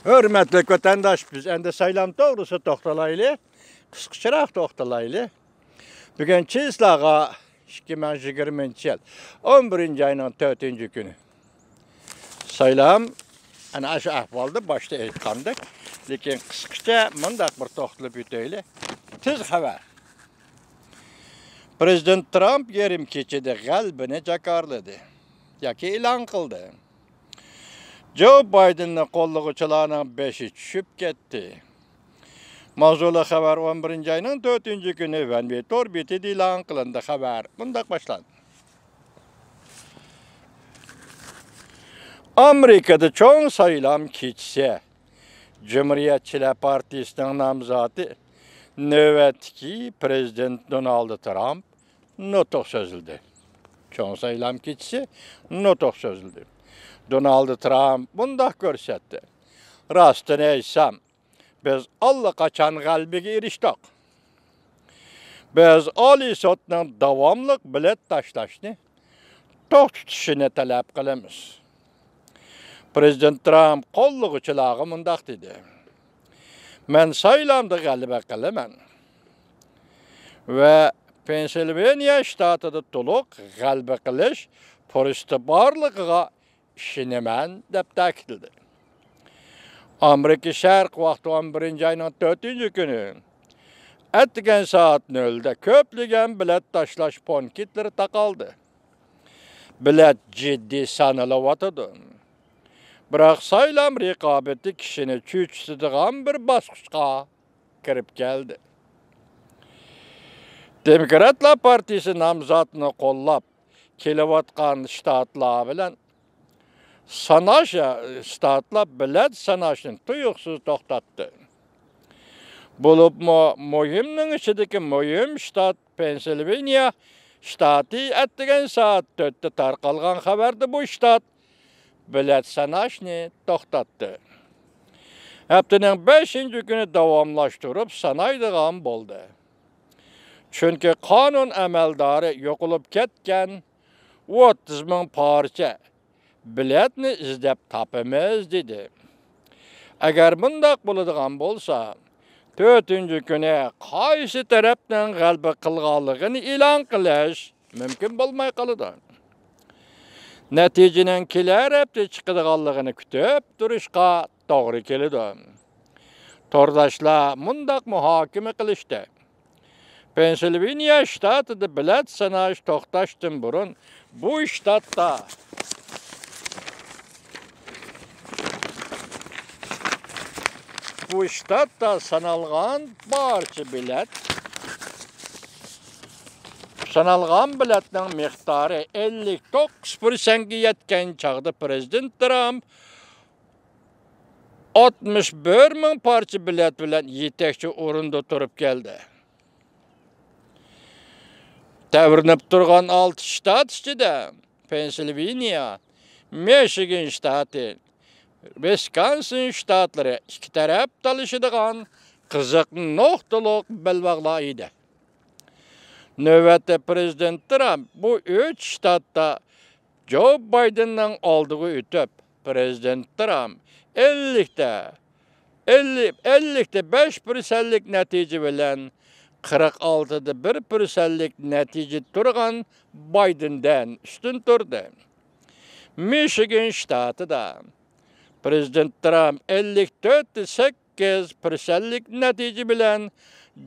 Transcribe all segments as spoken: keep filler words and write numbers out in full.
ھۆرمەتلىك ۋەتەنداش، بىز ئەمدى سايلام توغرىسىدا توختىلايلى. قىسقىچىراق توختىلايلى. بۈگۈن چىسلاغا ئىككى مىڭ يىگىرمىنچى يىل ئون بىرىنچى ئاينىڭ تۆتىنچى كۈنى. سايلام، ئەنە ئاشۇ ئەھۋالدا باشتا ئېيتقاندەك، لېكىن قىسقىچە مۇنداق بىر توختىلىپ ئۆتەيلى. تېز خەۋەر. پرېزىدېنت ترامپ يېرىم كېچىدە غەلىبىنى جاكارلىدى ياكى ئېلان قىلدى. جو بايدېننى قوللىغۇچىلارنىڭ بېشى چۈشۈپ كەتتى. ماۋزۇلۇق خەۋەر ئون بىرىنچى ئاينىڭ تۆتىنچى كۈنى ۋەنۋى تور بېتىدە ئېلان قىلىندى. خەۋەر مۇنداق باشلاندى. ئامېرىكىدا چوڭ سايلام كېچىسى. جۇمھۇرىيەتچىلەر پارتىيىسىنىڭ نامزاتى، نۆۋەتتىكى پرېزىدېنت دونالد ترامپ نۇتۇق سۆزلىدى. چوڭ سايلام كېچىسى نۇتۇق سۆزلىدى. دونالد ترامپ مۇنداق كۆرسەتتى: راستىنى ئېيتسام، بىز ئاللىقاچان غەلىبىگە ئېرىشتۇق. بىز ئالىي سوتنىڭ داۋاملىق بېلەت تاشلاشنى توختىتىشىنى تەلەپ قىلىمىز. پرېزىدېنت ترامپ قوللىغۇچىلارغا مۇنداق دېدى: مەن سايلامدا غەلىبە قىلىمەن ۋە پېنسىلۋانىيە شتاتىدا تولۇق غەلىبە قىلىش پۇرسىتى بارلىقىغا ئىشىنىمەن، دەپ تەكىتلىدى. ئامېرىكا شەرق ۋاقتى ئون بىرىنچى ئاينىڭ تۆتىنچى كۈنى ئەتىگەن سائەت نۆلدە كۆپلىگەن بېلەت تاشلاش پونكىتلىرى تاقالدى. بېلەت جىددىي سانىلىۋاتىدۇ. بىراق سايلام رىقابىتى كىشىنى چۆچۈتىدىغان بىر باسقۇچقا كىرىپ كەلدى. دېموكراتلار پارتىيىسى نامزاتنى قوللاپ كېلىۋاتقان شتاتلار بىلەن ساناش، شتاتلار بېلەت ساناشنى تۇيۇقسىز توختاتتى. بولۇپمۇ مۇھىمنىڭ ئىچىدىكى مۇھىم شتات پېنسىلۋانىيە شتاتى ئەتىگەن سائەت تۆتتە تارقالغان خەۋەردە بۇ شتات بېلەت ساناشنى توختاتتى. ھەپتىنىڭ بەشىنچى كۈنى داۋاملاشتۇرۇپ سانايدىغان بولدى. چۈنكى قانۇن ئەمەلدارى يوقىلىپ كەتكەن ئوتتۇز مىڭ پارچە بېلەتنى ئىزدەپ تاپىمىز، دېدى. ئەگەر مۇنداق بولىدىغان بولسا، تۆتىنچى كۈنى قايسى تەرەپنىڭ غەلىبە قىلغانلىقىنى ئېلان قىلىش مۇمكىن بولماي قالىدۇ. نەتىجىنىڭ كېلەر ھەپتە چىقىدىغانلىقىنى كۈتۈپ تۇرۇشقا توغرا كېلىدۇ. تورداشلار مۇنداق مۇھاكىمە قىلىشتى: پېنسىلۋانىيە شتاتىدا بېلەت ساناش توختاشتىن بۇرۇن بۇ شتاتتا، بۇ شتاتتا سانالغان بارچە بېلەت، سانالغان بېلەتنىڭ مىقدارى ئەللىك توققۇز پىرسەنتكە يەتكەن چاغدا پرېزىدېنت ترامپ ئاتمىش بىر مىڭ پارچە بېلەت بىلەن يېتەكچى ئورۇندا تۇرۇپ كەلدى. تەۋرىنىپ تۇرغان ئالتە شتات ئىچىدە پېنسىلۋانىيە، مىشىگان شتاتى، ۋىسكونسىن شتاتلىرى ئىككى تەرەپ تالىشىدىغان قىزىق نۇقتىلىق بەلباغلار ئىدى. نۆۋەتتە پرېزىدېنت ترامپ بۇ ئۈچ شتاتتا جو بايدېننىڭ ئالدىغا ئۆتۈپ، پرېزىدېنت ترامپ ئەللىكتە، ئەللىك، ئەللىكتە بەش پىرسەنتلىك نەتىجە بىلەن قىرىق ئالتىدە بىر پىرسەنتلىك نەتىجە تۇرغان بايدېندىن ئۈستۈن تۇردى. مىشىگان شتاتىدا پرېزىدېنت ترامپ ئەللىك تۆتتە سەككىز پىرسەنتلىك نەتىجە بىلەن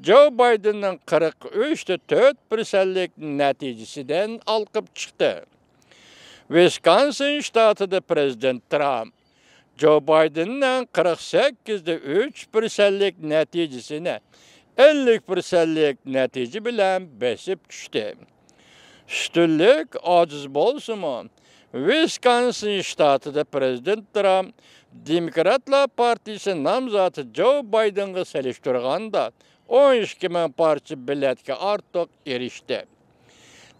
جو بايدېننىڭ قىرىق ئۈچتە تۆت پىرسەنتلىك نەتىجىسىدىن ئالقىپ چىقتى. ۋىسكونسىن شتاتىدا پرېزىدېنت ترامپ جو بايدېننىڭ قىرىق سەككىزدە ئۈچ پىرسەنتلىك نەتىجىسىنى ئەللىك پىرسەنتلىك نەتىجە بىلەن بېسىپ چۈشتى. ئۈستۈنلۈك ئاجىز بولسىمۇ، ۋىسكونسىن شتاتىدا پرېزىدېنت ترامپ دېموكراتلار پارتىيىسى نامزاتى جو بايدېنغا سېلىشتۇرغاندا ئون ئىككى مىڭ پارچە بېلەتكە ئارتۇق ئېرىشتى.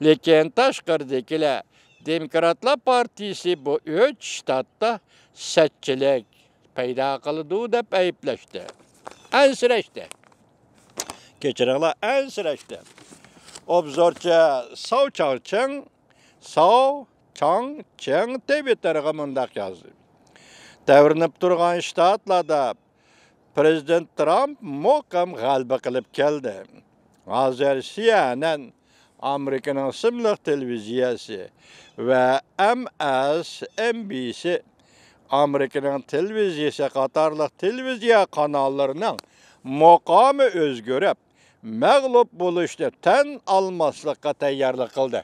لېكىن تاشقىرىدىكىلەر دېموكراتلار پارتىيىسى بۇ ئۈچ شتاتتا سەتچىلىك پەيدا قىلىدۇ دەپ ئەيىبلەشتى. ئەنسىرەشتى. كەچۈرۈڭلار، ئەنسىرەشتى. ئوبزورچى ساۋ چاڭچىڭ، ساۋ چاڭچىڭ تىۋىتتېرغا مۇنداق يازدى: تەۋرىنىپ تۇرغان شتاتلاردا پىرېزىدېنت ترامپ مۇقىم غەلىبە قىلىپ كەلدى. ھازىر سىئېنئېن ئامېرىكىنىڭ ئىسىملىق تېلېۋىزىيەسى ۋە ئېم ئېس ئېن بى سى ئامېرىكىنىڭ تېلېۋىزىيەسى قاتارلىق تېلېۋىزىيە قاناللىرىنىڭ مۇقامى ئۆزگىرىپ، مەغلۇپ بولۇشنى تەن ئالماسلىققا تەييارلىق قىلدى.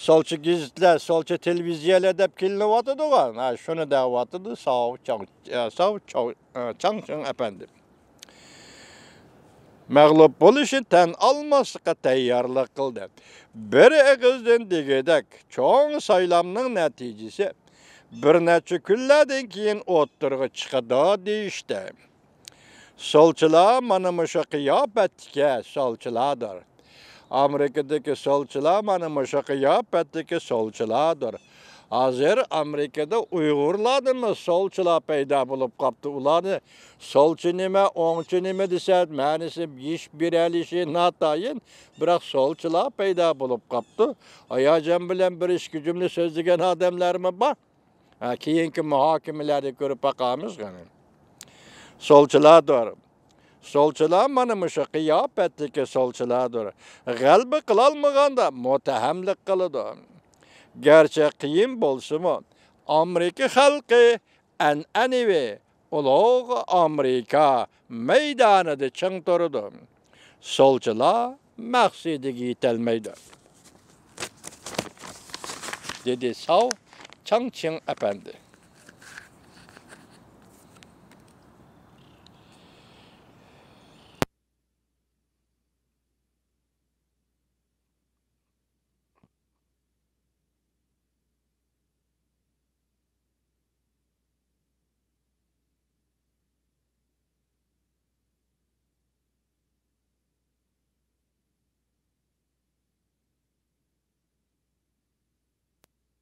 سولچى گېزىتلەر، سولچى تېلېۋىزىيەلەر دەپ كېلىنىۋاتىدىغۇ. ھە، شۇنى دەۋاتىدۇ ساۋ چاڭ، ئە، ساۋ چاۋ، ئە، چاڭچىڭ ئەپەندى. مەغلۇپ بولۇشى تەن ئالماسلىققا تەييارلىق قىلدى. بىر ئېغىزدىن دېگۈدەك، چوڭ سايلامنىڭ نەتىجىسى بىر نەچچە كۈنلەردىن كېيىن ئوتتۇرىغا چىقىدۇ دېيىشتى. سولچىلار مانا مۇشۇ قىياپەتتىكى سولچىلاردۇر. ئامېرىكىدىكى سولچىلار مانا مۇشۇ قىياپەتتىكى سولچىلاردۇر. ھازىر ئامېرىكىدا ئۇيغۇرلاردىنمۇ سولچىلار پەيدا بولۇپ قاپتۇ. ئۇلارنى سولچى نېمە، ئوڭچى نېمە دېسە، مەنىسى ھېچ بىرەلىشى ناتايىن، بىراق سولچىلار پەيدا بولۇپ قاپتۇ. ھاياجان بىلەن بىر ئىككى جۈملە سۆزلىگەن ئادەملەرمۇ بار. ھە، كېيىنكى مۇھاكىمىلەردە كۆرۈپ باقارمىز قېنى. سولچىلاردۇر. سولچىلار مانا مۇشۇ قىياپەتتىكى سولچىلاردۇر. غەلىبە قىلالمىغاندا مۇتتەھەملىك قىلىدۇ. گەرچە قىيىن بولسىمۇ، ئامېرىكا خەلقى ئەنئەنىۋى ئۇلۇغ ئامېرىكا مەيدانىدا چىڭ تۇرىدۇ. سولچىلار مەقسىتىگە يېتەلمەيدۇ، دېدى ساۋ چاڭچىڭ ئەپەندى.